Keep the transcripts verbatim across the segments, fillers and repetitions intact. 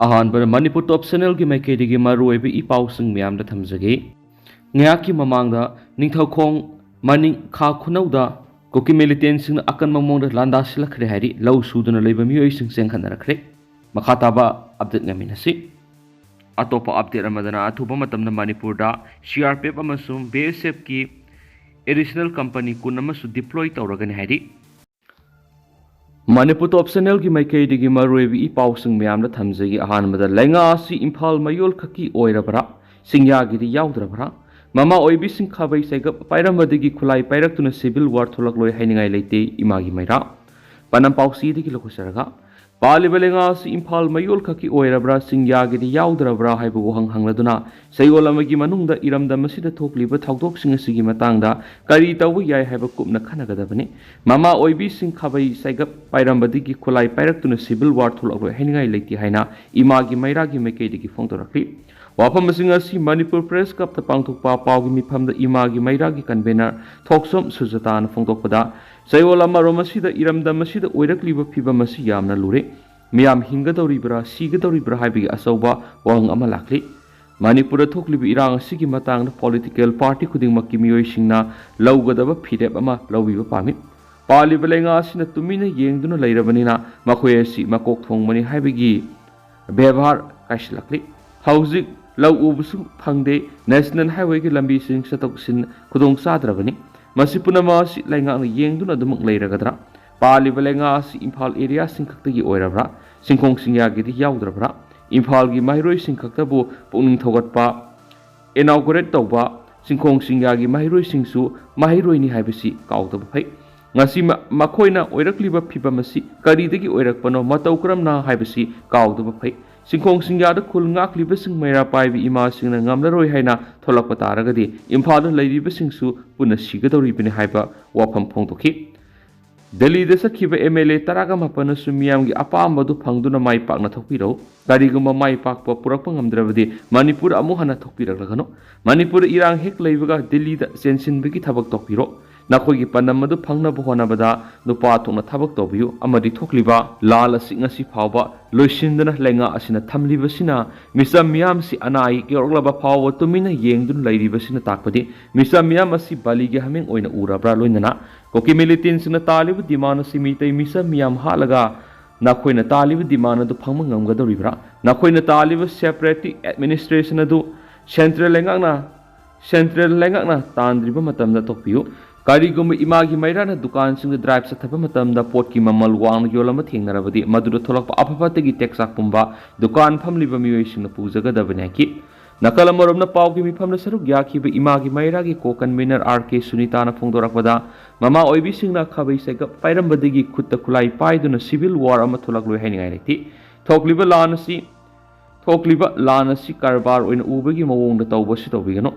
ꯑꯍꯥꯟꯕꯗ ꯃꯅꯤꯄꯨꯔ ꯇꯣꯞ ꯆꯦꯅꯦꯜꯒꯤ ꯃꯥꯏꯀꯩꯗꯒꯤ ꯃꯔꯨꯑꯣꯏꯕ ꯏ ꯄꯥꯎꯁꯤꯡ ꯃꯌꯥꯝꯗ ꯊꯝꯖꯒꯦ꯫ ꯉꯥꯏꯍꯥꯛꯀꯤ ꯃꯃꯥꯡꯗ ꯅꯤꯡꯊꯧꯈꯣꯡ ꯃꯅꯤꯡ ꯈꯥ ꯈꯨꯅꯧꯗ ꯀꯨꯀꯤ ꯃꯤꯂꯤꯇꯦꯟꯁꯤꯡꯅ ꯑꯀꯟꯕ ꯃꯑꯣꯡꯗ ꯂꯥꯟꯗꯥꯁꯤꯜꯂꯛꯈ꯭ꯔꯦ ꯍꯥꯏꯔꯤ꯫ ꯂꯧ ꯁꯨꯗꯨꯅ ꯂꯩꯕ ꯃꯤꯑꯣꯏꯁꯤꯡ ꯆꯦꯟꯈꯠꯅꯔꯛꯈ꯭ꯔꯦ꯫ ꯃꯈꯥ ꯇꯥꯕ ꯑꯞꯗꯦꯠ ꯉꯥꯏꯃꯤꯟꯅꯁꯤ꯫ ꯑꯇꯣꯞꯄ ꯑꯞꯗꯦꯠ ꯑꯃꯗꯅ ꯑꯊꯨꯕ ꯃꯇꯝꯗ ꯃꯅꯤꯄꯨꯔꯗ ꯁꯤ ꯑꯥꯔ ꯄꯤ ꯑꯦꯐ ꯑꯃꯁꯨꯡ ꯕꯤ ꯑꯦꯁ ꯑꯦꯐꯀꯤ ꯑꯦꯗꯤꯁꯅꯦꯜ ꯀꯝꯄꯅꯤ ꯀꯨꯟ ꯑꯃꯁꯨ ꯗꯤꯄ꯭ꯂꯣꯏ ꯇꯧꯔꯒꯅꯤ ꯍꯥꯏꯔꯤ꯫ ꯃꯅꯤꯄꯨꯔ ꯇꯣꯞ ꯆꯦꯅꯦꯜꯒꯤ ꯃꯥꯏꯀꯩꯗꯒꯤ ꯃꯔꯨꯑꯣꯏꯕ ꯏ ꯄꯥꯎꯁꯤꯡ ꯃꯌꯥꯝꯗ ꯊꯝꯖꯒꯦ꯫ ꯑꯍꯥꯟꯕꯗ, ꯂꯩꯉꯥꯛ ꯑꯁꯤ ꯏꯝꯐꯥꯜ ꯃꯌꯣꯜ ꯈꯛꯀꯤ ꯑꯣꯏꯔꯕ꯭ꯔꯥ? ꯆꯤꯡꯌꯥꯒꯤꯗꯤ ꯌꯥꯎꯗ꯭ꯔꯕ꯭ꯔꯥ? ꯃꯃꯥ ꯑꯣꯏꯕꯤꯁꯤꯡ ꯈꯥꯕꯩ ꯆꯩꯒꯞ ꯄꯥꯏꯔꯝꯕꯗꯒꯤ ꯈꯨꯠꯂꯥꯏ ꯄꯥꯏꯔꯛꯇꯨꯅ ꯁꯤꯚꯤꯜ ꯋꯥꯔ ꯊꯣꯛꯂꯛꯂꯣꯏ ꯍꯥꯏꯅꯤꯡꯉꯥꯏ ꯂꯩꯇꯦ ꯏꯃꯥꯒꯤ ꯃꯩꯔꯥ꯫ ꯄꯥꯟꯗꯝ ꯄꯥꯎꯆꯦꯗꯒꯤ ꯂꯧꯈꯠꯆꯔꯒ, ꯄꯥꯜꯂꯤꯕ ꯂꯩꯉꯥꯛ ꯑꯁꯤ ꯏꯝꯐꯥꯜ ꯃꯌꯣꯜ ꯈꯛꯀꯤ ꯑꯣꯏꯔꯕ꯭ꯔꯥ, ꯆꯤꯡꯌꯥꯒꯤꯗꯤ ꯌꯥꯎꯗ꯭ꯔꯕ꯭ꯔꯥ ꯍꯥꯏꯕ ꯋꯥꯍꯪ ꯍꯪꯂꯗꯨꯅ ꯆꯌꯣꯜ ꯑꯃꯒꯤ ꯃꯅꯨꯡꯗ ꯏꯔꯝꯗꯝ ꯑꯁꯤꯗ ꯊꯣꯛꯂꯤꯕ ꯊꯧꯗꯣꯛꯁꯤꯡ ꯑꯁꯤꯒꯤ ꯃꯇꯥꯡꯗ ꯀꯔꯤ ꯇꯧꯕ ꯌꯥꯏ ꯍꯥꯏꯕ ꯀꯨꯞꯅ ꯈꯟꯅꯒꯗꯕꯅꯤ꯫ ꯃꯃꯥ ꯑꯣꯏꯕꯤꯁꯤꯡ ꯈꯥꯕꯩ ꯆꯩꯒꯞ ꯄꯥꯏꯔꯝꯕꯗꯒꯤ ꯈꯨꯠꯂꯥꯏ ꯄꯥꯏꯔꯛꯇꯨꯅ ꯁꯤꯚꯤꯜ ꯋꯥꯔ ꯊꯣꯛꯂꯛꯂꯣꯏ ꯍꯥꯏꯅꯤꯡꯉꯥꯏ ꯂꯩꯇꯦ ꯍꯥꯏꯅ ꯏꯃꯥꯒꯤ ꯃꯩꯔꯥꯒꯤ ꯃꯥꯏꯀꯩꯗꯒꯤ ꯐꯣꯡꯗꯣꯔꯛꯂꯤ꯫ ꯋꯥꯐꯝꯁꯤꯡ ꯑꯁꯤ ꯃꯅꯤꯄꯨꯔ ꯄ꯭ꯔꯦꯁ ꯀ꯭ꯂꯕꯇ ꯄꯥꯡꯊꯣꯛꯄ ꯄꯥꯎꯒꯤ ꯃꯤꯐꯝꯗ ꯏꯃꯥꯒꯤ ꯃꯩꯔꯥꯒꯤ ꯀꯟꯚꯦꯅꯔ ꯊꯣꯛꯆꯣꯝ ꯁꯨꯖꯇꯥꯅ ꯐꯣꯡꯗꯣꯛꯄꯗ, ꯆꯌꯣꯜ ꯑꯃꯔꯣꯝ ꯑꯁꯤꯗ ꯏꯔꯝꯗꯝ ꯑꯁꯤꯗ ꯑꯣꯏꯔꯛꯂꯤꯕ ꯐꯤꯕꯝ ꯑꯁꯤ ꯌꯥꯝꯅ ꯂꯨꯔꯦ꯫ ꯃꯤꯌꯥꯝ ꯍꯤꯡꯒꯗꯧꯔꯤꯕ꯭ꯔꯥ, ꯁꯤꯒꯗꯧꯔꯤꯕ꯭ꯔꯥ ꯍꯥꯏꯕꯒꯤ ꯑꯆꯧꯕ ꯋꯥꯍꯪ ꯑꯃ ꯂꯥꯛꯂꯤ꯫ ꯃꯅꯤꯄꯨꯔꯗ ꯊꯣꯛꯂꯤꯕ ꯏꯔꯥꯡ ꯑꯁꯤꯒꯤ ꯃꯇꯥꯡꯗ ꯄꯣꯂꯤꯇꯤꯀꯦꯜ ꯄꯥꯔꯇꯤ ꯈꯨꯗꯤꯡꯃꯛꯀꯤ ꯃꯤꯑꯣꯏꯁꯤꯡꯅ ꯂꯧꯒꯗꯕ ꯐꯤꯔꯦꯞ ꯑꯃ ꯂꯧꯕꯤꯕ ꯄꯥꯝꯃꯤ꯫ ꯄꯥꯜꯂꯤꯕ ꯂꯩꯉꯥꯛ ꯑꯁꯤꯅ ꯇꯨꯃꯤꯟꯅ ꯌꯦꯡꯗꯨꯅ ꯂꯩꯔꯕꯅꯤꯅ ꯃꯈꯣꯏ ꯑꯁꯤ ꯃꯀꯣꯛ ꯊꯣꯡꯕꯅꯤ ꯍꯥꯏꯕꯒꯤ ꯕꯦꯕꯥꯔ ꯀꯥꯏꯁꯤꯜꯂꯛꯂꯤ꯫ ꯍꯧꯖꯤꯛ ꯂꯧ ꯎꯕꯁꯨ ꯐꯪꯗꯦ, ꯅꯦꯁꯅꯦꯜ ꯍꯥꯏꯋꯦꯒꯤ ꯂꯝꯕꯤꯁꯤꯡ ꯆꯠꯊꯣꯛ ꯆꯠꯁꯤꯟ ꯈꯨꯗꯣꯡ ꯆꯥꯗ꯭ꯔꯕꯅꯤ꯫ ꯃꯁꯤ ꯄꯨꯝꯅꯃꯛ ꯑꯁꯤ ꯂꯩꯉꯥꯛꯅ ꯌꯦꯡꯗꯨꯅ ꯑꯗꯨꯃꯛ ꯂꯩꯔꯒꯗ꯭ꯔꯥ? ꯄꯥꯜꯂꯤꯕ ꯂꯩꯉꯥꯛ ꯑꯁꯤ ꯏꯝꯐꯥꯜ ꯑꯦꯔꯤꯌꯥꯁꯤꯡ ꯈꯛꯇꯒꯤ ꯑꯣꯏꯔꯕ꯭ꯔꯥ? ꯆꯤꯡꯈꯣꯡ ꯆꯤꯡꯌꯥꯒꯤꯗꯤ ꯌꯥꯎꯗ꯭ꯔꯕ꯭ꯔꯥ? ꯏꯝꯐꯥꯜꯒꯤ ꯃꯍꯩꯔꯣꯏꯁꯤꯡ ꯈꯛꯇꯕꯨ ꯄꯨꯛꯅꯤꯡ ꯊꯧꯒꯠꯄ, ꯏꯅꯥꯎꯒꯨꯔꯦꯠ ꯇꯧꯕ, ꯆꯤꯡꯈꯣꯡ ꯆꯤꯡꯌꯥꯒꯤ ꯃꯍꯩꯔꯣꯏꯁꯤꯡꯁꯨ ꯃꯍꯩꯔꯣꯏꯅꯤ ꯍꯥꯏꯕꯁꯤ ꯀꯥꯎꯗꯕ ꯐꯩ꯫ ꯉꯁꯤ ꯃ-, ꯃꯈꯣꯏꯅ ꯑꯣꯏꯔꯛꯂꯤꯕ ꯐꯤꯕꯝ ꯑꯁꯤ ꯀꯔꯤꯗꯒꯤ ꯑꯣꯏꯔꯛꯄꯅꯣ, ꯃꯇꯧ ꯀꯔꯝꯅ ꯍꯥꯏꯕꯁꯤ ꯀꯥꯎꯗꯕ ꯐꯩ꯫ ꯆꯤꯡꯈꯣꯡ ꯆꯤꯡꯌꯥꯗ ꯈꯨꯜ ꯉꯥꯛꯂꯤꯕꯁꯤꯡ ꯃꯩꯔꯥ ꯄꯥꯏꯕꯤ ꯏꯃꯥꯁꯤꯡꯅ ꯉꯝꯂꯔꯣꯏ ꯍꯥꯏꯅ ꯊꯣꯛꯂꯛꯄ ꯇꯥꯔꯒꯗꯤ ꯏꯝꯐꯥꯜꯗ ꯂꯩꯔꯤꯕꯁꯤꯡꯁꯨ ꯄꯨꯟꯅ ꯁꯤꯒꯗꯧꯔꯤꯕꯅꯤ ꯍꯥꯏꯕ ꯋꯥꯐꯝ ꯐꯣꯡꯗꯣꯛꯈꯤ꯫ ꯗꯦꯜꯂꯤꯗ ꯆꯠꯈꯤꯕ ꯑꯦꯝ ꯑꯦꯜ ꯑꯦ ꯇꯔꯥꯒ ꯃꯥꯄꯟꯅꯁꯨ ꯃꯤꯌꯥꯝꯒꯤ ꯑꯄꯥꯝꯕꯗꯨ ꯐꯪꯗꯨꯅ ꯃꯥꯏ ꯄꯥꯛꯅ ꯊꯣꯛꯄꯤꯔꯛꯎ꯫ ꯀꯔꯤꯒꯨꯝꯕ ꯃꯥꯏ ꯄꯥꯛꯄ ꯄꯨꯔꯛꯄ ꯉꯝꯗ꯭ꯔꯕꯗꯤ ꯃꯅꯤꯄꯨꯔ ꯑꯃꯨꯛ ꯍꯟꯅ ꯊꯣꯛꯄꯤꯔꯛꯂꯒꯅꯨ꯫ ꯃꯅꯤꯄꯨꯔꯗ ꯏꯔꯥꯡ ꯍꯦꯛ ꯂꯩꯕꯒ ꯗꯤꯜꯂꯤꯗ ꯆꯦꯟꯁꯤꯟꯕꯒꯤ ꯊꯕꯛ ꯇꯧꯕꯤꯔꯣ꯫ ꯅꯈꯣꯏꯒꯤ ꯄꯥꯟꯗꯝ ꯑꯗꯨ ꯐꯪꯅꯕ ꯍꯣꯠꯅꯕꯗ ꯅꯨꯄꯥ ꯊꯣꯛꯅ ꯊꯕꯛ ꯇꯧꯕꯤꯌꯨ ꯑꯃꯗꯤ ꯊꯣꯛꯂꯤꯕ ꯂꯥꯜ ꯑꯁꯤ ꯉꯁꯤ ꯐꯥꯎꯕ ꯂꯣꯏꯁꯤꯟꯗꯅ ꯂꯩꯉꯥꯛ ꯑꯁꯤꯅ ꯊꯝꯂꯤꯕꯁꯤꯅ ꯃꯤꯆꯝ ꯃꯤꯌꯥꯝꯁꯤ ꯑꯅꯥ ꯑꯌꯦꯛ ꯌꯧꯔꯛꯂꯕ ꯐꯥꯎꯕ ꯇꯨꯃꯤꯟꯅ ꯌꯦꯡꯗꯨꯅ ꯂꯩꯔꯤꯕꯁꯤꯅ ꯇꯥꯛꯄꯗꯤ ꯃꯤꯆꯝ ꯃꯤꯌꯥꯝ ꯑꯁꯤ ꯕꯥꯂꯤꯒꯤ ꯍꯥꯃꯦꯡ ꯑꯣꯏꯅ ꯎꯔꯕ꯭ꯔꯥ? ꯂꯣꯏꯅꯅ ꯀꯨꯀꯤ ꯃꯤꯂꯤꯇꯦꯟꯁꯤꯡꯅ ꯇꯥꯜꯂꯤꯕ ꯗꯤꯃꯥꯟ ꯑꯁꯤ ꯃꯤꯇꯩ ꯃꯤꯆꯝ ꯃꯤꯌꯥꯝ ꯍꯥꯠꯂꯒ ꯅꯈꯣꯏꯅ ꯇꯥꯜꯂꯤꯕ ꯗꯤꯃꯥꯟ ꯑꯗꯨ ꯐꯪꯕ ꯉꯝꯒꯗꯧꯔꯤꯕ꯭ꯔꯥ? ꯅꯈꯣꯏꯅ ꯇꯥꯜꯂꯤꯕ ꯁꯦꯄꯔꯦꯠ ꯑꯦꯗꯃꯤꯅꯤꯁꯇ꯭ꯔꯦꯁꯟ ꯑꯗꯨ ꯁꯦꯟꯇ꯭ꯔꯦꯜ ꯂꯩꯉꯥꯛꯅ ꯁꯦꯟꯇ꯭ꯔꯦꯜ ꯂꯩꯉꯥꯛꯅ ꯇꯥꯟꯗ꯭ꯔꯤꯕ ꯃꯇꯝꯗ ꯇꯣꯛꯄꯤꯌꯨ꯫ ꯀꯔꯤꯒꯨꯝꯕ ꯏꯃꯥꯒꯤ ꯃꯩꯔꯥꯅ ꯗꯨꯀꯥꯟꯁꯤꯡꯗ ꯗ꯭ꯔꯥꯏꯚ ꯆꯠꯊꯕ ꯃꯇꯝꯗ ꯄꯣꯠꯀꯤ ꯃꯃꯜ ꯋꯥꯡꯅ ꯌꯣꯜꯂꯝꯕ ꯊꯦꯡꯅꯔꯕꯗꯤ ꯃꯗꯨꯗ ꯊꯣꯛꯂꯛꯄ ꯑꯐ ꯐꯠꯇꯒꯤ ꯇꯦꯛꯆꯥꯛ ꯄꯨꯝꯕ ꯗꯨꯀꯥꯟ ꯐꯝꯂꯤꯕ ꯃꯤꯑꯣꯏꯁꯤꯡꯅ ꯄꯨꯖꯒꯗꯕꯅꯤ ꯍꯥꯏꯈꯤ꯫ ꯅꯥꯀꯜ ꯑꯃꯔꯣꯝꯅ ꯄꯥꯎꯒꯤ ꯃꯤꯐꯝꯗ ꯁꯔꯨꯛ ꯌꯥꯈꯤꯕ ꯏꯃꯥꯒꯤ ꯃꯩꯔꯥꯒꯤ ꯀꯣ ꯀꯟꯚꯤꯅꯔ ꯑꯥꯔ ꯀꯦ ꯁꯨꯅꯤꯇꯥꯅ ꯐꯣꯡꯗꯣꯔꯛꯄꯗ ꯃꯃꯥ ꯑꯣꯏꯕꯤꯁꯤꯡꯅ ꯈꯥꯕꯩ ꯆꯩꯒꯞ ꯄꯥꯏꯔꯝꯕꯗꯒꯤ ꯈꯨꯠꯇ ꯈꯨꯠꯂꯥꯏ ꯄꯥꯏꯗꯨꯅ ꯁꯤꯚꯤꯜ ꯋꯥꯔ ꯑꯃ ꯊꯣꯛꯂꯛꯂꯣꯏ ꯍꯥꯏꯅꯤꯡꯉꯥꯏ ꯂꯩꯇꯦ꯫ ꯊꯣꯛꯂꯤꯕ ꯂꯥꯟ ꯑꯁꯤ ꯊꯣꯛꯂꯤꯕ ꯂꯥꯟ ꯑꯁꯤ ꯀꯔꯕꯥꯔ ꯑꯣꯏꯅ ꯎꯕꯒꯤ ꯃꯑꯣꯡꯗ ꯇꯧꯕꯁꯤ ꯇꯧꯕꯤꯒꯅꯨ꯫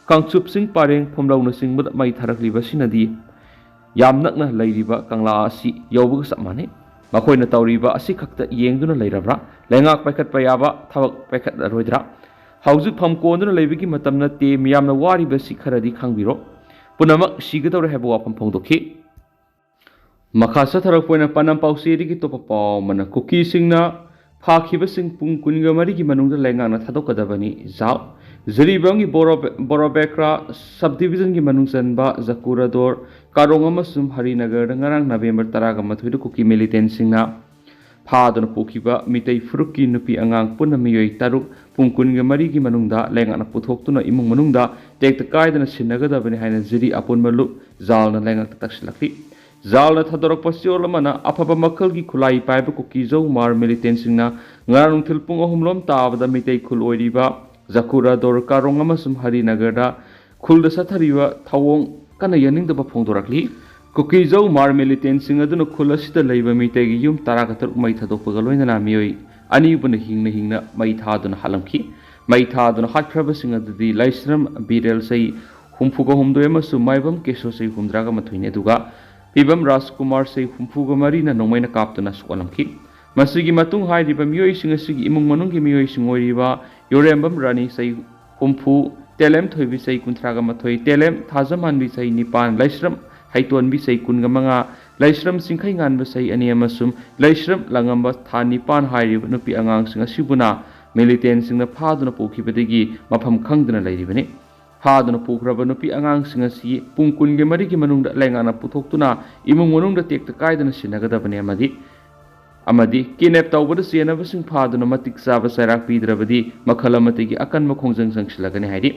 ꯀꯥꯡꯆꯨꯞꯁꯤꯡ ꯄꯔꯦꯡ ꯐꯝꯂꯧꯅꯆꯤꯡꯕꯗ ꯃꯩ ꯊꯥꯔꯛꯂꯤꯕꯁꯤꯅꯗꯤ ꯌꯥꯝ ꯅꯛꯅ ꯂꯩꯔꯤꯕ ꯀꯪꯂꯥ ꯑꯁꯤ ꯌꯧꯕꯒ ꯆꯞ ꯃꯥꯟꯅꯩ꯫ ꯃꯈꯣꯏꯅ ꯇꯧꯔꯤꯕ ꯑꯁꯤ ꯈꯛꯇ ꯌꯦꯡꯗꯨꯅ ꯂꯩꯔꯕ꯭ꯔꯥ? ꯂꯩꯉꯥꯛ ꯄꯥꯏꯈꯠꯄ ꯌꯥꯕ ꯊꯕꯛ ꯄꯥꯏꯈꯠꯂꯔꯣꯏꯗ꯭ꯔꯥ? ꯍꯧꯖꯤꯛ ꯐꯝ ꯀꯣꯟꯗꯨꯅ ꯂꯩꯕꯒꯤ ꯃꯇꯝ ꯅꯠꯇꯦ꯫ ꯃꯤꯌꯥꯝꯅ ꯋꯥꯔꯤꯕꯁꯤ ꯈꯔꯗꯤ ꯈꯪꯕꯤꯔꯣ꯫ ꯄꯨꯝꯅꯃꯛ ꯁꯤꯒꯗꯧꯔꯦ ꯍꯥꯏꯕ ꯋꯥꯐꯝ ꯐꯣꯡꯗꯣꯛꯈꯤ꯫ ꯃꯈꯥ ꯆꯠꯊꯔꯛꯄ ꯑꯣꯏꯅ ꯄꯥꯟꯗꯝ ꯄꯥꯎꯆꯦꯗꯒꯤ ꯑꯇꯣꯞꯄ ꯄꯥꯎ ꯑꯃꯅ ꯀꯨꯀꯤꯁꯤꯡꯅ ꯐꯥꯈꯤꯕꯁꯤꯡ ꯄꯨꯡ ꯀꯨꯟꯒ ꯃꯔꯤꯒꯤ ꯃꯅꯨꯡꯗ ꯂꯩꯉꯥꯛꯅ ꯊꯥꯗꯣꯛꯀꯗꯕꯅꯤ꯫ ꯖꯥꯎ꯫ ꯖꯤꯔꯤꯕꯥꯝꯒꯤ ꯕꯣꯔꯣꯕꯦ-, ꯕꯣꯔꯣꯕꯦꯀ꯭ꯔꯥ ꯁꯕ ꯗꯤꯕꯤꯖꯟꯒꯤ ꯃꯅꯨꯡ ꯆꯟꯕ ꯖꯀꯨꯔꯥꯗꯣꯔ, ꯀꯥꯔꯣꯡ ꯑꯃꯁꯨꯡ ꯍꯔꯤꯅꯒꯔꯗ ꯉꯔꯥꯡ ꯅꯕꯦꯝꯕꯔ ꯇꯔꯥꯒ ꯃꯥꯊꯣꯏꯗ ꯀꯨꯀꯤ ꯃꯤꯂꯤꯇꯦꯟꯁꯤꯡꯅ ꯐꯥꯗꯨꯅ ꯄꯨꯈꯤꯕ ꯃꯤꯇꯩ ꯐꯨꯔꯨꯞꯀꯤ ꯅꯨꯄꯤ ꯑꯉꯥꯡ ꯄꯨꯟꯅ ꯃꯤꯑꯣꯏ ꯇꯔꯨꯛ ꯄꯨꯡ ꯀꯨꯟꯒ ꯃꯔꯤꯒꯤ ꯃꯅꯨꯡꯗ ꯂꯩꯉꯥꯛꯅ ꯄꯨꯊꯣꯛꯇꯨꯅ ꯏꯃꯨꯡ ꯃꯅꯨꯡꯗ ꯇꯦꯛꯇ ꯀꯥꯏꯗꯅ ꯁꯤꯟꯅꯒꯗꯕꯅꯤ ꯍꯥꯏꯅ ꯖꯤꯔꯤ ꯑꯄꯨꯟꯕ ꯂꯨꯞ ꯖꯥꯜꯅ ꯂꯩꯉꯥꯛꯇ ꯇꯛꯁꯤꯜꯂꯛꯂꯤ꯫ ꯖꯥꯜꯅ ꯊꯥꯗꯣꯔꯛꯄ ꯆꯦꯔꯣꯜ ꯑꯃꯅ ꯑꯐꯕ ꯃꯈꯜꯒꯤ ꯈꯨꯠꯂꯥꯏ ꯄꯥꯏꯕ ꯀꯨꯀꯤꯖꯧ ꯃꯥꯔ ꯃꯤꯂꯤꯇꯦꯟꯁꯤꯡꯅ ꯉꯔꯥꯡ ꯅꯨꯡꯊꯤꯜ ꯄꯨꯡ ꯑꯍꯨꯝ ꯂꯣꯝ ꯇꯥꯕꯗ ꯃꯤꯇꯩ ꯈꯨꯜ ꯑꯣꯏꯔꯤꯕ ꯖꯀꯨꯔꯥꯗꯣꯔ, ꯀꯥꯔꯣꯡ ꯑꯃꯁꯨꯡ ꯍꯔꯤꯅꯒꯔꯗ ꯈꯨꯜꯗ ꯆꯠꯊꯔꯤꯕ ꯊꯧꯑꯣꯡ ꯀꯟꯅ ꯌꯥꯅꯤꯡꯗꯕ ꯐꯣꯡꯗꯣꯔꯛꯂꯤ꯫ ꯀꯨꯀꯤꯖꯧ ꯃꯥꯔ ꯃꯤꯂꯤꯇꯦꯟꯁꯤꯡ ꯑꯗꯨꯅ ꯈꯨꯜ ꯑꯁꯤꯗ ꯂꯩꯕ ꯃꯤꯇꯩꯒꯤ ꯌꯨꯝ ꯇꯔꯥꯒ ꯇꯔꯨꯛ ꯃꯩ ꯊꯥꯗꯣꯛꯄꯒ ꯂꯣꯏꯅꯅ ꯃꯤꯑꯣꯏ ꯑꯅꯤꯕꯨꯅ ꯍꯤꯡꯅ ꯍꯤꯡꯅ ꯃꯩ ꯊꯥꯗꯨꯅ ꯍꯥꯠꯂꯝꯈꯤ꯫ ꯃꯩ ꯊꯥꯗꯨꯅ ꯍꯥꯠꯈ꯭ꯔꯕꯁꯤꯡ ꯑꯗꯨꯗꯤ ꯂꯥꯏꯁ꯭ꯔꯝ ꯕꯤꯔꯦꯜ ꯆꯍꯤ ꯍꯨꯝꯐꯨꯒ ꯍꯨꯝꯗꯣꯏ ꯑꯃꯁꯨꯡ ꯃꯥꯏꯕꯝ ꯀꯦꯁꯣ ꯆꯍꯤ ꯍꯨꯝꯗ꯭ꯔꯥꯒ ꯃꯥꯊꯣꯏꯅꯤ, ꯑꯗꯨꯒ ꯐꯤꯕꯝ ꯔꯥꯖꯀꯨꯃꯥꯔ ꯆꯍꯤ ꯍꯨꯝꯐꯨꯒ ꯃꯔꯤꯅ ꯅꯣꯡꯃꯩꯅ ꯀꯥꯞꯇꯨꯅ ꯁꯣꯛꯍꯜꯂꯝꯈꯤ꯫ ꯃꯁꯤꯒꯤ ꯃꯇꯨꯡ ꯍꯥꯏꯔꯤꯕ ꯃꯤꯑꯣꯏꯁꯤꯡ ꯑꯁꯤꯒꯤ ꯏꯃꯨꯡ ꯃꯅꯨꯡꯒꯤ ꯃꯤꯑꯣꯏꯁꯤꯡ ꯑꯣꯏꯔꯤꯕ ꯌꯣꯔꯦꯝꯕꯝ ꯔꯥꯅꯤ ꯆꯍꯤ ꯍꯨꯝꯐꯨ, ꯇꯦꯂꯦꯝ ꯊꯣꯏꯕꯤ ꯆꯍꯤ ꯀꯨꯟꯊ꯭ꯔꯥꯒ ꯃꯥꯊꯣꯏ, ꯇꯦꯂꯦꯝ ꯊꯥꯖꯃꯥꯟꯕꯤ ꯆꯍꯤ ꯅꯤꯄꯥꯟ, ꯂꯩꯁ꯭ꯔꯝ ꯍꯩꯇꯣꯟꯕꯤ ꯆꯍꯤ ꯀꯨꯟꯒ ꯃꯉꯥ, ꯂꯩꯁ꯭ꯔꯝ ꯆꯤꯡꯈꯩꯉꯥꯟꯕ ꯆꯍꯤ ꯑꯅꯤ ꯑꯃꯁꯨꯡ ꯂꯩꯁ꯭ꯔꯝ ꯂꯪꯉꯝꯕ ꯊꯥ ꯅꯤꯄꯥꯟ ꯍꯥꯏꯔꯤꯕ ꯅꯨꯄꯤ ꯑꯉꯥꯡꯁꯤꯡ ꯑꯁꯤꯕꯨꯅ ꯃꯤꯂꯤꯇꯦꯟꯁꯤꯡꯅ ꯐꯥꯗꯨꯅ ꯄꯨꯈꯤꯕꯗꯒꯤ ꯃꯐꯝ ꯈꯪꯗꯅ ꯂꯩꯔꯤꯕꯅꯤ꯫ ꯐꯥꯗꯨꯅ ꯄꯨꯈ꯭ꯔꯕ ꯅꯨꯄꯤ ꯑꯉꯥꯡꯁꯤꯡ ꯑꯁꯤ ꯄꯨꯡ ꯀꯨꯟꯒ ꯃꯔꯤꯒꯤ ꯃꯅꯨꯡꯗ ꯂꯩꯉꯥꯛꯅ ꯄꯨꯊꯣꯛꯇꯨꯅ ꯏꯃꯨꯡ ꯃꯅꯨꯡꯗ ꯇꯦꯛꯇ ꯀꯥꯏꯗꯅ ꯁꯤꯟꯅꯒꯗꯕꯅꯤ ꯑꯃꯗꯤ ꯑꯃꯗꯤ ꯀꯤꯗꯅꯦꯞ ꯇꯧꯕꯗ ꯆꯦꯟꯅꯕꯁꯤꯡ ꯐꯥꯗꯨꯅ ꯃꯇꯤꯛ ꯆꯥꯕ ꯆꯩꯔꯥꯛ ꯄꯤꯗ꯭ꯔꯕꯗꯤ ꯃꯈꯜ ꯑꯃꯠꯇꯒꯤ ꯑꯀꯟꯕ ꯈꯣꯡꯖꯪ ꯆꯪꯁꯤꯜꯂꯒꯅꯤ ꯍꯥꯏꯔꯤ꯫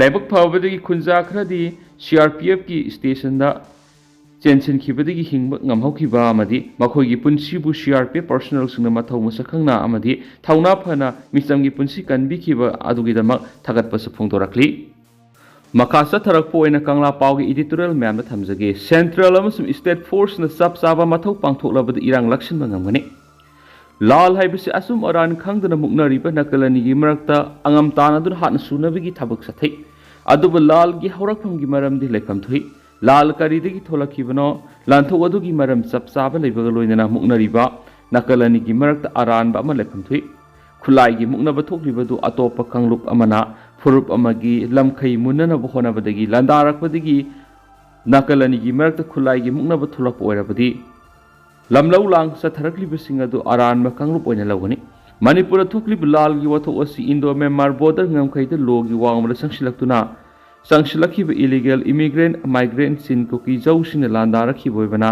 ꯂꯥꯏꯕꯛ ꯐꯕꯗꯒꯤ ꯈꯨꯟꯖꯥ ꯈꯔꯗꯤ ꯁꯤ ꯑꯥꯔ ꯄꯤ ꯑꯦꯐꯀꯤ ꯁ꯭ꯇꯦꯁꯟꯗ ꯆꯦꯟꯁꯤꯟꯈꯤꯕꯗꯒꯤ ꯍꯤꯡꯕ ꯉꯝꯍꯧꯈꯤꯕ ꯑꯃꯗꯤ ꯃꯈꯣꯏꯒꯤ ꯄꯨꯟꯁꯤꯕꯨ ꯁꯤ ꯑꯥꯔ ꯄꯤ ꯑꯦꯐ ꯄꯔꯁꯣꯅꯦꯜꯁꯤꯡꯅ ꯃꯊꯧ ꯃꯁꯛ ꯈꯪꯅ ꯑꯃꯗꯤ ꯊꯧꯅꯥ ꯐꯅ ꯃꯤꯆꯝꯒꯤ ꯄꯨꯟꯁꯤ ꯀꯟꯕꯤꯈꯤꯕ ꯑꯗꯨꯒꯤꯗꯃꯛ ꯊꯥꯒꯠꯄꯁꯨ ꯐꯣꯡꯗꯣꯔꯛꯂꯤ꯫ ꯃꯈꯥ ꯆꯠꯊꯔꯛꯄ ꯑꯣꯏꯅ ꯀꯪꯂꯥ ꯄꯥꯎꯒꯤ editorial ꯃꯌꯥꯝꯗ ꯊꯝꯖꯒꯦ꯫ Central ꯑꯃꯁꯨꯡ state forceꯅ ꯆꯞ ꯆꯥꯕ ꯃꯊꯧ ꯄꯥꯡꯊꯣꯛꯂꯕꯗꯤ ꯏꯔꯥꯡ ꯂꯥꯛꯁꯤꯟꯕ ꯉꯝꯒꯅꯤ꯫ ꯂꯥꯜ ꯍꯥꯏꯕꯁꯤ ꯑꯆꯨꯝ ꯑꯔꯥꯟ ꯈꯪꯗꯅ ꯃꯨꯛꯅꯔꯤꯕ ꯅꯥꯀꯜ ꯑꯅꯤꯒꯤ ꯃꯔꯛꯇ ꯑꯉꯝ ꯇꯥꯟꯅꯗꯨꯅ ꯍꯥꯠꯅ ꯁꯨꯅꯕꯒꯤ ꯊꯕꯛ ꯆꯠꯊꯩ꯫ ꯑꯗꯨꯕꯨ ꯂꯥꯜꯒꯤ ꯍꯧꯔꯛꯐꯝꯒꯤ ꯃꯔꯝꯗꯤ ꯂꯩꯐꯝ ꯊꯣꯛꯏ꯫ ꯂꯥꯜ ꯀꯔꯤꯗꯒꯤ ꯊꯣꯛꯂꯛꯈꯤꯕꯅꯣ, ꯂꯥꯟꯊꯣꯛ ꯑꯗꯨꯒꯤ ꯃꯔꯝ ꯆꯞ ꯆꯥꯕ ꯂꯩꯕꯒ ꯂꯣꯏꯅꯅ ꯃꯨꯛꯅꯔꯤꯕ ꯅꯥꯀꯜ ꯑꯅꯤꯒꯤ ꯃꯔꯛꯇ ꯑꯔꯥꯟꯕ ꯑꯃ ꯂꯩꯐꯝ ꯊꯣꯛꯏ꯫ ꯈꯨꯠꯂꯥꯏꯒꯤ ꯃꯨꯛꯅꯕ ꯊꯣꯛꯂꯤꯕꯗꯨ ꯑꯇꯣꯞꯄ ꯀꯥꯡꯂꯨꯞ ꯑꯃꯅ ꯐꯨꯔꯨꯞ ꯑꯃꯒꯤ ꯂꯝꯈꯩ ꯃꯨꯟꯅꯅꯕ ꯍꯣꯠꯅꯕꯗꯒꯤ ꯂꯥꯟꯗꯥꯔꯛꯄꯗꯒꯤ ꯅꯥꯀꯜ ꯑꯅꯤꯒꯤ ꯃꯔꯛꯇ ꯈꯨꯠꯂꯥꯏꯒꯤ ꯃꯨꯛꯅꯕ ꯊꯣꯛꯂꯛꯄ ꯑꯣꯏꯔꯕꯗꯤ ꯂꯝꯂꯧ ꯂꯥꯡ ꯆꯠꯊꯔꯛꯂꯤꯕꯁꯤꯡ ꯑꯗꯨ ꯑꯔꯥꯟꯕ ꯀꯥꯡꯂꯨꯞ ꯑꯣꯏꯅ ꯂꯧꯒꯅꯤ꯫ ꯃꯅꯤꯄꯨꯔꯗ ꯊꯣꯛꯂꯤꯕ ꯂꯥꯜꯒꯤ ꯋꯥꯊꯣꯛ ꯑꯁꯤ Indo Myanmar border ꯉꯝꯈꯩꯗ ꯂꯣꯒꯤ ꯋꯥꯡꯃꯗ ꯆꯪꯁꯤꯜꯂꯛꯇꯨꯅ ꯆꯪꯁꯤꯜꯂꯛꯈꯤꯕ illegal immigrant migrant ꯆꯤꯟ ꯀꯨꯀꯤ ꯖꯧꯁꯤꯡꯅ ꯂꯥꯟꯗꯥꯔꯛꯈꯤꯕ ꯑꯣꯏꯕꯅ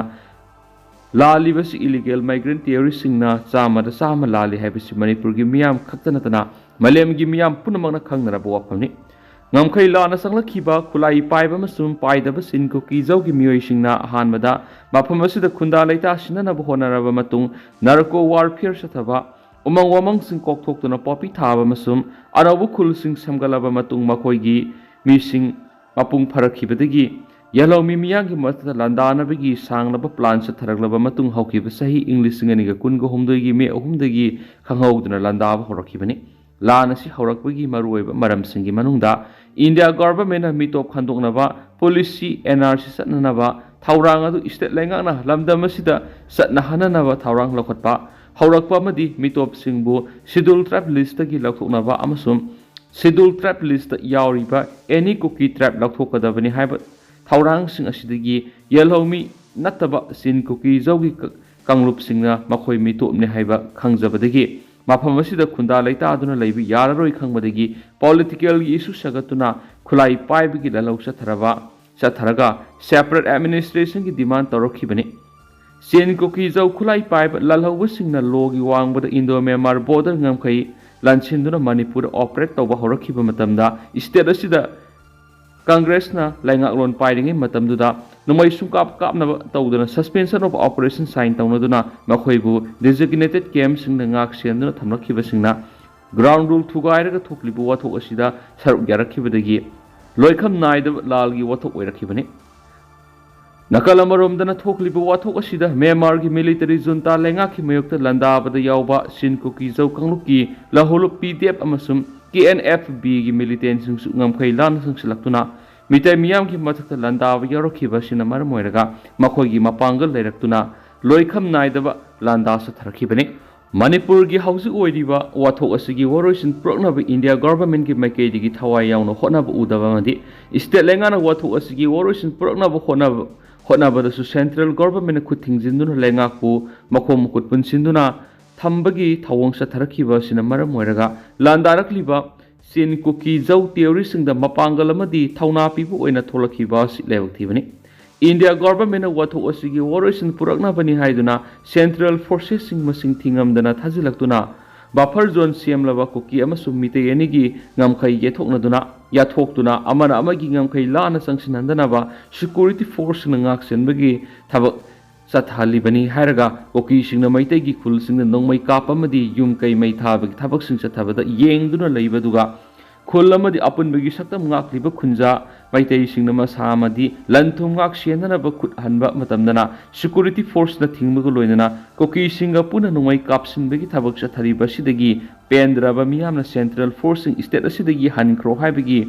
ꯂꯥꯜꯂꯤꯕꯁꯤ illegal migrant terroristꯁꯤꯡꯅ ꯆꯥꯝꯃꯗ ꯆꯥꯝꯃ ꯂꯥꯜꯂꯤ ꯍꯥꯏꯕꯁꯤ ꯃꯅꯤꯄꯨꯔꯒꯤ ꯃꯤꯌꯥꯝ ꯈꯛꯇ ꯅꯠꯇꯅ ꯃꯥꯂꯦꯝꯒꯤ ꯃꯤꯌꯥꯝ ꯄꯨꯝꯅꯃꯛꯅ ꯈꯪꯅꯔꯕ ꯋꯥꯐꯝꯅꯤ꯫ ꯉꯝꯈꯩ ꯂꯥꯟꯅ ꯆꯪꯂꯛꯈꯤꯕ ꯈꯨꯠꯂꯥꯏ ꯄꯥꯏꯕ ꯑꯃꯁꯨꯡ ꯄꯥꯏꯗꯕ ꯆꯤꯟ ꯀꯨꯀꯤ ꯖꯧꯒꯤ ꯃꯤꯑꯣꯏꯁꯤꯡꯅ ꯑꯍꯥꯟꯕꯗ ꯃꯐꯝ ꯑꯁꯤꯗ ꯈꯨꯟꯗꯥ ꯂꯩꯇꯥ ꯁꯤꯟꯅꯅꯕ ꯍꯣꯠꯅꯔꯕ ꯃꯇꯨꯡ narco warfare ꯆꯠꯊꯕ, ꯎꯃꯪ ꯋꯥꯃꯪꯁꯤꯡ ꯀꯣꯛꯊꯣꯛꯇꯨꯅ ꯄꯣꯄꯤ ꯊꯥꯕ ꯑꯃꯁꯨꯡ ꯑꯅꯧꯕ ꯈꯨꯜꯁꯤꯡ ꯁꯦꯝꯒꯠꯂꯕ ꯃꯇꯨꯡ ꯃꯈꯣꯏꯒꯤ ꯃꯤꯁꯤꯡ ꯃꯄꯨꯡ ꯐꯥꯔꯛꯈꯤꯕꯗꯒꯤ ꯌꯦꯜꯍꯧꯃꯤ ꯃꯤꯌꯥꯝꯒꯤ ꯃꯊꯛꯇ ꯂꯥꯟꯗꯥꯅꯕꯒꯤ ꯁꯥꯡꯂꯕ plan ꯆꯠꯊꯔꯛꯂꯕ ꯃꯇꯨꯡ ꯍꯧꯈꯤꯕ ꯆꯍꯤ ꯏꯪ ꯂꯤꯁꯤꯡ ꯑꯅꯤꯒ ꯀꯨꯟꯒ ꯍꯨꯝꯗꯣꯏꯒꯤ ꯃꯦ ꯑꯍꯨꯝꯗꯒꯤ ꯈꯪꯍꯧꯗꯅ ꯂꯥꯟꯗꯥꯕ ꯍꯧꯔꯛꯈꯤꯕꯅꯤ꯫ ꯂꯥꯟ ꯑꯁꯤ ꯍꯧꯔꯛꯄꯒꯤ ꯃꯔꯨꯑꯣꯏꯕ ꯃꯔꯝꯁꯤꯡꯒꯤ ꯃꯅꯨꯡꯗ India governmentꯅ ꯃꯤꯇꯣꯞ ꯈꯟꯗꯣꯛꯅꯕ policy N R C ꯆꯠꯅꯅꯕ ꯊꯧꯔꯥꯡ ꯑꯗꯨ state ꯂꯩꯉꯥꯛꯅ ꯂꯝꯗꯝ ꯑꯁꯤꯗ ꯆꯠꯅꯍꯟꯅꯅꯕ ꯊꯧꯔꯥꯡ ꯂꯧꯈꯠꯄ ꯍꯧꯔꯛꯄ ꯑꯃꯗꯤ ꯃꯤꯇꯣꯞꯁꯤꯡꯕꯨ Scheduled Tribe listꯇꯒꯤ ꯂꯧꯊꯣꯛꯅꯕ ꯑꯃꯁꯨꯡ Schedule Tribe list ꯌꯥꯎꯔꯤꯕ any Kuki tribe ꯂꯧꯊꯣꯛꯀꯗꯕꯅꯤ ꯍꯥꯏꯕ ꯊꯧꯔꯥꯡꯁꯤꯡ ꯑꯁꯤꯗꯒꯤ ꯌꯦꯜꯍꯧꯃꯤ ꯅꯠꯇꯕ ꯆꯤꯟ ꯀꯨꯀꯤ ꯖꯧꯒꯤ ꯀ-, ꯀꯥꯡꯂꯨꯞꯁꯤꯡꯅ ꯃꯈꯣꯏ ꯃꯤꯇꯣꯞꯅꯤ ꯍꯥꯏꯕ ꯈꯪꯖꯕꯗꯒꯤ ꯃꯐꯝ ꯑꯁꯤꯗ ꯈꯨꯟꯗꯥ ꯂꯩꯇꯥꯗꯨꯅ ꯂꯩꯕ ꯌꯥꯔꯔꯣꯏ ꯈꯪꯕꯗꯒꯤ political ꯒꯤ issue ꯁꯥꯒꯠꯇꯨꯅ ꯈꯨꯠꯂꯥꯏ ꯄꯥꯏꯕꯒꯤ ꯂꯥꯜꯍꯧ ꯆꯠꯊꯔꯕ, ꯆꯠꯊꯔꯒ separate administration ꯒꯤ demand ꯇꯧꯔꯛꯈꯤꯕꯅꯤ꯫ ꯆꯤꯟ ꯀꯨꯀꯤ ꯖꯧ ꯈꯨꯠꯂꯥꯏ ꯄꯥꯏꯕ ꯂꯥꯜꯍꯧꯕꯁꯤꯡꯅ law ꯒꯤ ꯋꯥꯡꯃꯗ Indo Myanmar border ꯉꯝꯈꯩ ꯂꯥꯟꯁꯤꯟꯗꯨꯅ ꯃꯅꯤꯄꯨꯔꯗ operate ꯇꯧꯕ ꯍꯧꯔꯛꯈꯤꯕ ꯃꯇꯝꯗ state ꯑꯁꯤꯗ Congress ꯅ ꯂꯩꯉꯥꯛꯂꯣꯟ ꯄꯥꯏꯔꯤꯉꯩ ꯃꯇꯝꯗꯨꯗ ꯅꯣꯡꯃꯩ ꯁꯨꯡꯀꯥꯞ ꯀꯥꯞꯅꯕ ꯇꯧꯗꯅ suspension of operation sign ꯇꯧꯅꯗꯨꯅ ꯃꯈꯣꯏꯕꯨ designated camp ꯁꯤꯡꯗ ꯉꯥꯛ ꯁꯦꯟꯗꯨꯅ ꯊꯝꯂꯛꯈꯤꯕꯁꯤꯡꯅ ground rule ꯊꯨꯒꯥꯏꯔꯒ ꯊꯣꯛꯂꯤꯕ ꯋꯥꯊꯣꯛ ꯑꯁꯤꯗ ꯁꯔꯨꯛ ꯌꯥꯔꯛꯈꯤꯕꯗꯒꯤ ꯂꯣꯏꯈꯝ ꯅꯥꯏꯗꯕ ꯂꯥꯜꯒꯤ ꯋꯥꯊꯣꯛ ꯑꯣꯏꯔꯛꯈꯤꯕꯅꯤ꯫ ꯅꯥꯀꯜ ꯑꯃꯔꯣꯝꯗꯅ ꯊꯣꯛꯂꯤꯕ ꯋꯥꯊꯣꯛ ꯑꯁꯤꯗ ꯃ꯭ꯌꯥꯟꯃꯥꯔꯒꯤ military junta ꯂꯩꯉꯥꯛꯀꯤ ꯃꯥꯌꯣꯛꯇ ꯂꯥꯟꯗꯥꯕꯗ ꯌꯥꯎꯕ ꯆꯤꯟ ꯀꯨꯀꯤ ꯖꯧ ꯀꯥꯡꯂꯨꯞꯀꯤ ꯂꯥꯜꯍꯧꯂꯨꯞ P D F ꯑꯃꯁꯨꯡ K N F B ꯒꯤ militant ꯁꯤꯡꯁꯨ ꯉꯝꯈꯩ ꯂꯥꯟꯅ ꯆꯪꯁꯤꯜꯂꯛꯇꯨꯅ ꯃꯤꯇꯩ ꯃꯤꯌꯥꯝꯒꯤ ꯃꯊꯛꯇ ꯂꯥꯟꯗꯥꯕ ꯌꯥꯎꯔꯛꯈꯤꯕ ꯑꯁꯤꯅ ꯃꯔꯝ ꯑꯣꯏꯔꯒ ꯃꯈꯣꯏꯒꯤ ꯃꯄꯥꯡꯒꯜ ꯂꯩꯔꯛꯇꯨꯅ ꯂꯣꯏꯈꯝ ꯅꯥꯏꯗꯕ ꯂꯥꯟꯗꯥ ꯆꯠꯊꯔꯛꯈꯤꯕꯅꯤ꯫ ꯃꯅꯤꯄꯨꯔꯒꯤ ꯍꯧꯖꯤꯛ ꯑꯣꯏꯔꯤꯕ ꯋꯥꯊꯣꯛ ꯑꯁꯤꯒꯤ ꯋꯥꯔꯣꯏꯁꯤꯟ ꯄꯨꯔꯛꯅꯕ India government ꯀꯤ ꯃꯥꯏꯀꯩꯗꯒꯤ ꯊꯋꯥꯏ ꯌꯥꯎꯅ ꯍꯣꯠꯅꯕ ꯎꯗꯕ ꯑꯃꯗꯤ state ꯂꯩꯉꯥꯛꯅ ꯋꯥꯊꯣꯛ ꯑꯁꯤꯒꯤ ꯋꯥꯔꯣꯏꯁꯤꯟ ꯄꯨꯔꯛꯅꯕ ꯍꯣꯠꯅꯕ, ꯍꯣꯠꯅꯕꯗꯁꯨ central government ꯅ ꯈꯨꯠ ꯊꯤꯡꯖꯤꯟꯗꯨꯅ ꯂꯩꯉꯥꯛꯄꯨ ꯃꯈꯣꯡ ꯃꯈꯨꯠ ꯄꯨꯟꯁꯤꯟꯗꯨꯅ ꯊꯝꯕꯒꯤ ꯊꯧꯑꯣꯡ ꯆꯠꯊꯔꯛꯈꯤꯕ ꯑꯁꯤꯅ ꯃꯔꯝ ꯑꯣꯏꯔꯒ ꯂꯥꯟꯗꯥꯔꯛꯂꯤꯕ ꯆꯤꯟ ꯀꯨꯀꯤ ꯖꯧ terrorist ꯁꯤꯡꯗ ꯃꯄꯥꯡꯒꯜ ꯑꯃꯗꯤ ꯊꯧꯅꯥ ꯄꯤꯕ ꯑꯣꯏꯅ ꯊꯣꯛꯂꯛꯈꯤꯕ ꯑꯁꯤ ꯂꯥꯏꯕꯛ ꯊꯤꯕꯅꯤ꯫ India government ꯅ ꯋꯥꯊꯣꯛ ꯑꯁꯤꯒꯤ ꯋꯥꯔꯣꯏꯁꯤꯟ ꯄꯨꯔꯛꯅꯕꯅꯤ ꯍꯥꯏꯗꯨꯅ central forces ꯁꯤꯡ ꯃꯁꯤꯡ ꯊꯤꯉꯝꯗꯅ ꯊꯥꯖꯤꯜꯂꯛꯇꯨꯅ buffer zone ꯁꯦꯝꯂꯕ ꯀꯨꯀꯤ ꯑꯃꯁꯨꯡ ꯃꯤꯇꯩ ꯑꯅꯤꯒꯤ ꯉꯝꯈꯩ ꯌꯦꯊꯣꯛꯅꯗꯨꯅ, ꯌꯥꯊꯣꯛꯇꯨꯅ ꯑꯃꯅ ꯑꯃꯒꯤ ꯉꯝꯈꯩ ꯂꯥꯟꯅ ꯆꯪꯁꯤꯟꯍꯟꯗꯅꯕ security force ꯁꯤꯡꯅ ꯉꯥꯛ ꯁꯦꯟꯕꯒꯤ ꯊꯕꯛ ꯆꯠꯊꯍꯜꯂꯤꯕꯅꯤ ꯍꯥꯏꯔꯒ ꯀꯨꯀꯤꯁꯤꯡꯅ ꯃꯩꯇꯩꯒꯤ ꯈꯨꯜꯁꯤꯡꯗ ꯅꯣꯡꯃꯩ ꯀꯥꯞꯄ ꯑꯃꯗꯤ ꯌꯨꯝ ꯀꯩ ꯃꯩ ꯊꯥꯕꯒꯤ ꯊꯕꯛꯁꯤꯡ ꯆꯠꯊꯕꯗ ꯌꯦꯡꯗꯨꯅ ꯂꯩꯕꯗꯨꯒ ꯈꯨꯜ ꯑꯃꯗꯤ ꯑꯄꯨꯟꯕꯒꯤ ꯁꯛꯇꯝ ꯉꯥꯛꯂꯤꯕ ꯈꯨꯟꯖꯥ ꯃꯩꯇꯩꯁꯤꯡꯅ ꯃꯁꯥ ꯑꯃꯗꯤ ꯂꯟ ꯊꯨꯝ ꯉꯥꯛ ꯁꯦꯟꯅꯅꯕ ꯈꯨꯠ ꯍꯟꯕ ꯃꯇꯝꯗꯅ security force ꯅ ꯊꯤꯡꯕꯒ ꯂꯣꯏꯅꯅ ꯀꯨꯀꯤꯁꯤꯡꯒ ꯄꯨꯟꯅ ꯅꯣꯡꯃꯩ ꯀꯥꯞꯁꯤꯟꯕꯒꯤ ꯊꯕꯛ ꯆꯠꯊꯔꯤꯕ ꯑꯁꯤꯗꯒꯤ ꯄꯦꯟꯗ꯭ꯔꯕ ꯃꯤꯌꯥꯝꯅ central force ꯁꯤꯡ state ꯑꯁꯤꯗꯒꯤ ꯍꯟꯈ꯭ꯔꯣ ꯍꯥꯏꯕꯒꯤ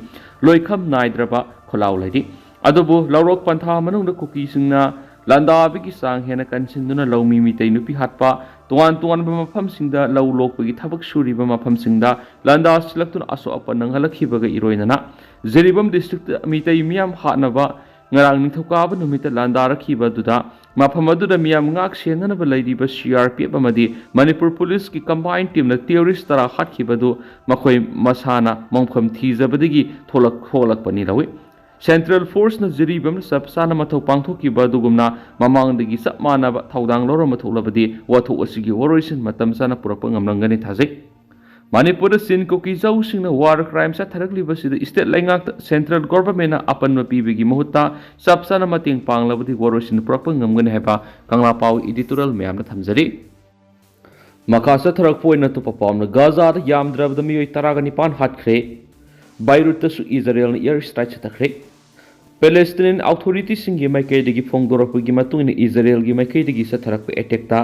ꯂꯣꯏꯈꯝ ꯅꯥꯏꯗ꯭ꯔꯕ ꯈꯣꯜꯂꯥꯎ ꯂꯩꯔꯤ꯫ ꯑꯗꯨꯕꯨ ꯂꯧꯔꯣꯛ ꯄꯟꯊꯥ ꯃꯅꯨꯡꯗ ꯀꯨꯀꯤꯁꯤꯡꯅ ꯂꯥꯟꯗꯥꯕꯒꯤ ꯆꯥꯡ ꯍꯦꯟꯅ ꯀꯟꯁꯤꯟꯗꯨꯅ ꯂꯧꯃꯤ ꯃꯤꯇꯩ ꯅꯨꯄꯤ ꯍꯥꯠꯄ, ꯇꯣꯉꯥꯟ ꯇꯣꯉꯥꯟꯕ ꯃꯐꯝꯁꯤꯡꯗ ꯂꯧ ꯂꯣꯛꯄꯒꯤ ꯊꯕꯛ ꯁꯨꯔꯤꯕ ꯃꯐꯝꯁꯤꯡꯗ ꯂꯥꯟꯗꯥꯁꯤꯜꯂꯛꯇꯨꯅ ꯑꯁꯣꯛ ꯑꯄꯟ ꯅꯪꯍꯜꯂꯛꯈꯤꯕꯒ ꯏꯔꯣꯏꯅꯅ ꯖꯤꯔꯤꯕꯥꯝ ꯗꯤꯁꯇ꯭ꯔꯤꯛꯇ ꯃꯤꯇꯩ ꯃꯤꯌꯥꯝ ꯍꯥꯠꯅꯕ ꯉꯔꯥꯡ ꯅꯤꯡꯊꯧꯀꯥꯕ ꯅꯨꯃꯤꯠꯇ ꯂꯥꯟꯗꯥꯔꯛꯈꯤꯕ ꯑꯗꯨꯗ ꯃꯐꯝ ꯑꯗꯨꯗ ꯃꯤꯌꯥꯝ ꯉꯥꯛ ꯁꯦꯟꯅꯅꯕ ꯂꯩꯔꯤꯕ ꯁꯤ ꯑꯥꯔ ꯄꯤ ꯑꯦꯐ ꯑꯃꯗꯤ ꯃꯅꯤꯄꯨꯔ ꯄꯨꯂꯤꯁꯀꯤ ꯀꯝꯕꯥꯏꯟ ꯇꯤꯝꯅ ꯇꯦꯔꯣꯔꯤꯁ ꯇꯔꯥ ꯍꯥꯠꯈꯤꯕ ꯑꯗꯨ ꯃꯈꯣꯏ ꯃꯁꯥꯅ ꯃꯐꯝ ꯊꯤꯖꯕꯗꯒꯤ ꯊꯣꯛꯂꯛ-, ꯊꯣꯛꯂꯛꯄꯅꯤ ꯂꯧꯏ꯫ ꯁꯦꯟꯇ꯭ꯔꯦꯜ ꯐꯣꯔꯁꯅ ꯖꯤꯔꯤꯕꯥꯝ ꯆꯞ ꯆꯥꯅ ꯃꯊꯧ ꯄꯥꯡꯊꯣꯛꯈꯤꯕ ꯑꯗꯨꯒꯨꯝꯅ ꯃꯃꯥꯡꯗꯒꯤ ꯆꯞ ꯃꯥꯟꯅꯕ ꯊꯧꯗꯥꯡ ꯂꯧꯔꯝꯕ ꯊꯣꯛꯂꯕꯗꯤ ꯋꯥꯊꯣꯛ ꯑꯁꯤꯒꯤ ꯋꯥꯔꯣꯏꯁꯤꯟ ꯃꯇꯝ ꯆꯥꯅ ꯄꯨꯔꯛꯄ ꯉꯝꯂꯝꯒꯅꯤ ꯊꯥꯖꯩ꯫ ꯃꯅꯤꯄꯨꯔꯗ ꯆꯤꯟ ꯀꯨꯀꯤ ꯖꯧꯁꯤꯡꯅ ꯋꯥꯔ ꯀ꯭ꯔꯥꯏꯝ ꯆꯠꯊꯔꯛꯂꯤꯕꯁꯤꯗ ꯏꯁꯇꯦꯠ ꯂꯩꯉꯥꯛꯇ ꯁꯦꯟꯇ꯭ꯔꯦꯜ ꯒꯣꯚꯔꯟꯃꯦꯟꯠꯅ ꯑꯄꯟꯕ ꯄꯤꯕꯒꯤ ꯃꯍꯨꯠꯇ ꯆꯞ ꯆꯥꯅ ꯃꯇꯦꯡ ꯄꯥꯡꯂꯕꯗꯤ ꯋꯥꯔꯣꯏꯁꯤꯟ ꯄꯨꯔꯛꯄ ꯉꯝꯒꯅꯤ ꯍꯥꯏꯕ ꯀꯪꯂꯥ ꯄꯥꯎ ꯏꯗꯤꯇꯣꯔꯤꯌꯦꯜ ꯃꯌꯥꯝꯗ ꯊꯝꯖꯔꯤ꯫ ꯃꯈꯥ ꯆꯠꯊꯔꯛꯄ ꯑꯣꯏꯅ ꯑꯇꯣꯞꯄ ꯄꯥꯎ ꯑꯃꯅ ꯒꯥꯖꯥꯗ ꯌꯥꯝꯗ꯭ꯔꯕꯗ ꯃꯤꯑꯣꯏ ꯇꯔꯥꯒ ꯅꯤꯄꯥꯟ ꯍꯥꯠꯈ꯭ꯔꯦ꯫ ꯕꯥꯏꯔꯨꯠꯇꯁꯨ ꯏꯖꯔꯦꯜꯅ ꯏꯌꯔ ꯁ꯭ꯇ꯭ꯔꯥꯏꯛ ꯆꯠꯊꯈ꯭ꯔꯦ꯫ ꯄꯦꯂꯦꯁꯇꯤꯅꯤꯌꯟ ꯑꯣꯊꯣꯔꯤꯇꯤꯁꯤꯡꯒꯤ ꯃꯥꯏꯀꯩꯗꯒꯤ ꯐꯣꯡꯗꯣꯔꯛꯄꯒꯤ ꯃꯇꯨꯡ ꯏꯟꯅ ꯏꯖꯔꯦꯜꯒꯤ ꯃꯥꯏꯀꯩꯗꯒꯤ ꯆꯠꯊꯔꯛꯄ ꯑꯦꯇꯦꯛꯇ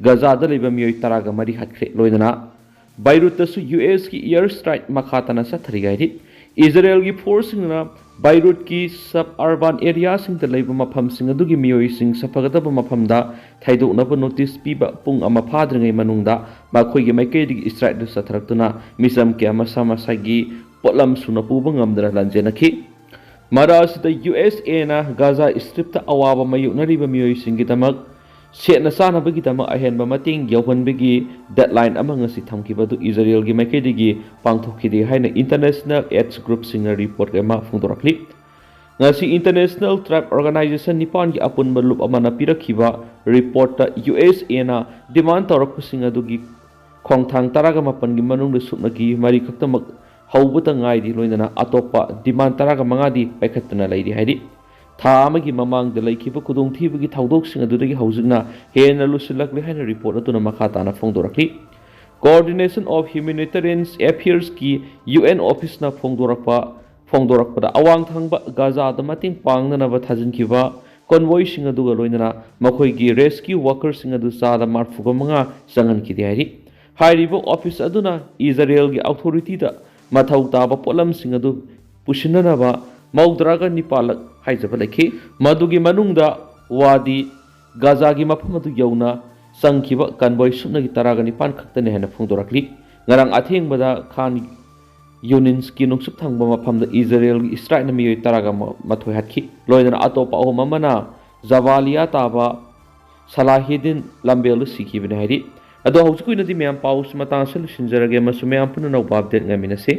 ꯒꯥꯖꯥꯗ ꯂꯩꯕ ꯃꯤꯑꯣꯏ ꯇꯔꯥꯒ ꯃꯔꯤ ꯍꯥꯠꯈ꯭ꯔꯦ꯫ ꯂꯣꯏꯅꯅ ꯕꯥꯏꯔꯨꯠꯇꯁꯨ ꯌꯨ ꯑꯦꯁꯀꯤ ꯏꯌꯔ ꯁ꯭ꯇ꯭ꯔꯥꯏꯛ ꯃꯈꯥ ꯇꯥꯅ ꯆꯠꯊꯔꯤ ꯍꯥꯏꯔꯤ꯫ ꯏꯖꯔꯦꯜꯒꯤ ꯐꯣꯔꯁꯁꯤꯡꯅ ꯕꯥꯏꯔꯨꯠꯀꯤ ꯁꯕ ꯑꯔꯕꯥꯟ ꯑꯦꯔꯤꯌꯥꯁꯤꯡꯗ ꯂꯩꯕ ꯃꯐꯝꯁꯤꯡ ꯑꯗꯨꯒꯤ ꯃꯤꯑꯣꯏꯁꯤꯡ ꯁꯥꯐꯒꯗꯕ ꯃꯐꯝꯗ ꯊꯩꯗꯣꯛꯅꯕ ꯅꯣꯇꯤꯁ ꯄꯤꯕ ꯄꯨꯡ ꯑꯃ ꯐꯥꯗ꯭ꯔꯤꯉꯩ ꯃꯅꯨꯡꯗ ꯃꯈꯣꯏꯒꯤ ꯃꯥꯏꯀꯩꯗꯒꯤ ꯁ꯭ꯇ꯭ꯔꯥꯏꯛ ꯑꯗꯨ ꯆꯠꯊꯔꯛꯇꯨꯅ ꯃꯤꯆꯝ ꯀꯌꯥ ꯃꯁꯥ ꯃꯁꯥꯒꯤ ꯄꯣꯠꯂꯝ ꯁꯨꯅ ꯄꯨꯕ ꯉꯝꯗꯅ ꯂꯥꯟꯖꯦꯟꯅꯈꯤ꯫ ꯃꯔꯛ ꯑꯁꯤꯗ ꯌꯨ ꯑꯦꯁ ꯑꯦꯅ ꯒꯥꯖꯥ ꯁ꯭ꯇ꯭ꯔꯤꯞꯇ ꯑꯋꯥꯕ ꯃꯥꯌꯣꯛꯅꯔꯤꯕ ꯃꯤꯑꯣꯏꯁꯤꯡꯒꯤꯗꯃꯛ ꯁꯦꯠꯅ ꯆꯥꯅꯕꯒꯤꯗꯃꯛ ꯑꯍꯦꯟꯕ ꯃꯇꯦꯡ ꯌꯧꯍꯟꯕꯒꯤ ꯗꯦꯗꯂꯥꯏꯟ ꯑꯃ ꯉꯁꯤ ꯊꯝꯈꯤꯕ ꯑꯗꯨ ꯏꯖꯔꯦꯜꯒꯤ ꯃꯥꯏꯀꯩꯗꯒꯤ ꯄꯥꯡꯊꯣꯛꯈꯤꯗꯦ ꯍꯥꯏꯅ ꯏꯟꯇꯔꯅꯦꯁꯅꯦꯜ ꯑꯦꯗꯁ ꯒ꯭ꯔꯨꯞꯁꯤꯡꯅ ꯔꯤꯄꯣꯔꯠ ꯑꯃ ꯐꯣꯡꯗꯣꯔꯛꯂꯤ꯫ ꯉꯁꯤ ꯏꯟꯇꯔꯅꯦꯁꯅꯦꯜ ꯇ꯭ꯔꯥꯏꯕ ꯑꯣꯔꯒꯅꯥꯏꯖꯦꯁꯟ ꯅꯤꯄꯥꯟꯒꯤ ꯑꯄꯨꯟꯕ ꯂꯨꯞ ꯑꯃꯅ ꯄꯤꯔꯛꯈꯤꯕ ꯔꯤꯄꯣꯔꯠꯇ ꯌꯨ ꯑꯦꯁ ꯑꯦꯅ ꯗꯤꯃꯥꯟ ꯇꯧꯔꯛꯄꯁꯤꯡ ꯑꯗꯨꯒꯤ ꯈꯣꯡꯊꯥꯡ ꯇꯔꯥꯒ ꯃꯥꯄꯟꯒꯤ ꯃꯅꯨꯡꯗ ꯁꯨꯞꯅꯒꯤ ꯃꯔꯤ ꯈꯛꯇꯃꯛ ꯍꯧꯕꯇ ꯉꯥꯏꯔꯤ, ꯂꯣꯏꯅꯅ ꯑꯇꯣꯞꯄ ꯗꯤꯃꯥꯟ ꯇꯔꯥꯒ ꯃꯉꯥꯗꯤ ꯄꯥꯏꯈꯠꯇꯅ ꯂꯩꯔꯤ ꯍꯥꯏꯔꯤ꯫ ꯊꯥ ꯑꯃꯒꯤ ꯃꯃꯥꯡꯗ ꯂꯩꯈꯤꯕ ꯈꯨꯗꯣꯡꯊꯤꯕꯒꯤ ꯊꯧꯗꯣꯛꯁꯤꯡ ꯑꯗꯨꯗꯒꯤ ꯍꯧꯖꯤꯛꯅ ꯍꯦꯟꯅ ꯂꯨꯁꯤꯜꯂꯛꯂꯦ ꯍꯥꯏꯅ ꯔꯤꯄꯣꯔꯠ ꯑꯗꯨꯅ ꯃꯈꯥ ꯇꯥꯅ ꯐꯣꯡꯗꯣꯔꯛꯂꯤ꯫ Coordination of Humanitarian Affairsꯀꯤ ꯌꯨ ꯑꯦꯟ ꯑꯣꯐꯤꯁꯅ ꯐꯣꯡꯗꯣꯔꯛꯄ, ꯐꯣꯡꯗꯣꯔꯛꯄꯗ ꯑꯋꯥꯡ ꯊꯪꯕ ꯒꯥꯖꯥꯗ ꯃꯇꯦꯡ ꯄꯥꯡꯅꯅꯕ ꯊꯥꯖꯤꯟꯈꯤꯕ ꯀꯣꯟꯚꯣꯏꯁꯤꯡ ꯑꯗꯨꯒ ꯂꯣꯏꯅꯅ ꯃꯈꯣꯏꯒꯤ ꯔꯦꯁꯀ꯭ꯌꯨ ꯋꯥꯀꯔꯁꯤꯡ ꯑꯗꯨ ꯆꯥꯗ ꯃꯔꯐꯨꯒ ꯃꯉꯥ ꯆꯪꯍꯟꯈꯤꯗꯦ ꯍꯥꯏꯔꯤ꯫ ꯍꯥꯏꯔꯤꯕ ꯑꯣꯐꯤꯁ ꯑꯗꯨꯅ ꯏꯖꯔꯦꯜꯒꯤ ꯑꯣꯊꯣꯔꯤꯇꯤꯗ ꯃꯊꯧ ꯇꯥꯕ ꯄꯣꯠꯂꯝꯁꯤꯡ ꯑꯗꯨ ꯄꯨꯁꯤꯟꯅꯅꯕ ꯃꯧꯗ꯭ꯔꯥꯒ ꯅꯤꯄꯥꯜꯂꯛ ꯍꯥꯏꯖꯕ ꯂꯩꯈꯤ꯫ ꯃꯗꯨꯒꯤ ꯃꯅꯨꯡꯗ ꯋꯥꯗꯤ ꯒꯥꯖꯥꯒꯤ ꯃꯐꯝ ꯑꯗꯨ ꯌꯧꯅ ꯆꯪꯈꯤꯕ ꯀꯟꯕꯣꯏ ꯁꯨꯞꯅꯒꯤ ꯇꯔꯥꯒ ꯅꯤꯄꯥꯟ ꯈꯛꯇꯅꯤ ꯍꯥꯏꯅ ꯐꯣꯡꯗꯣꯔꯛꯂꯤ꯫ ꯉꯔꯥꯡ ꯑꯊꯦꯡꯕꯗ ꯈꯥꯟ ꯌꯨꯅꯤꯟꯁꯀꯤ ꯅꯣꯡꯆꯨꯞ ꯊꯪꯕ ꯃꯐꯝꯗ ꯏꯖꯔꯦꯜꯒꯤ ꯏꯁꯇ꯭ꯔꯥꯏꯛꯅ ꯃꯤꯑꯣꯏ ꯇꯔꯥꯒ ꯃꯥꯊꯣꯏ ꯍꯥꯠꯈꯤ꯫ ꯂꯣꯏꯅꯅ ꯑꯇꯣꯞꯄ ꯑꯍꯨꯝ ꯑꯃꯅ ꯖꯕꯥꯂꯤꯌꯥ ꯇꯥꯕ ꯁꯂꯥꯍꯤꯗꯤꯟ ꯂꯝꯕꯦꯜꯗ ꯁꯤꯈꯤꯕꯅꯤ ꯍꯥꯏꯔꯤ꯫ ꯑꯗꯣ ꯍꯧꯖꯤꯛꯀꯤ ꯑꯣꯏꯅꯗꯤ ꯃꯌꯥꯝ ꯄꯥꯎꯁꯤ ꯃꯇꯥꯡ ꯑꯁꯤꯗ ꯂꯣꯏꯁꯤꯟꯖꯔꯒꯦ, ꯑꯃꯁꯨꯡ ꯃꯌꯥꯝ ꯄꯨꯟꯅ ꯑꯅꯧꯕ ꯑꯞꯗꯦꯠ ꯉꯥꯏꯃꯤꯟꯅꯁꯤ꯫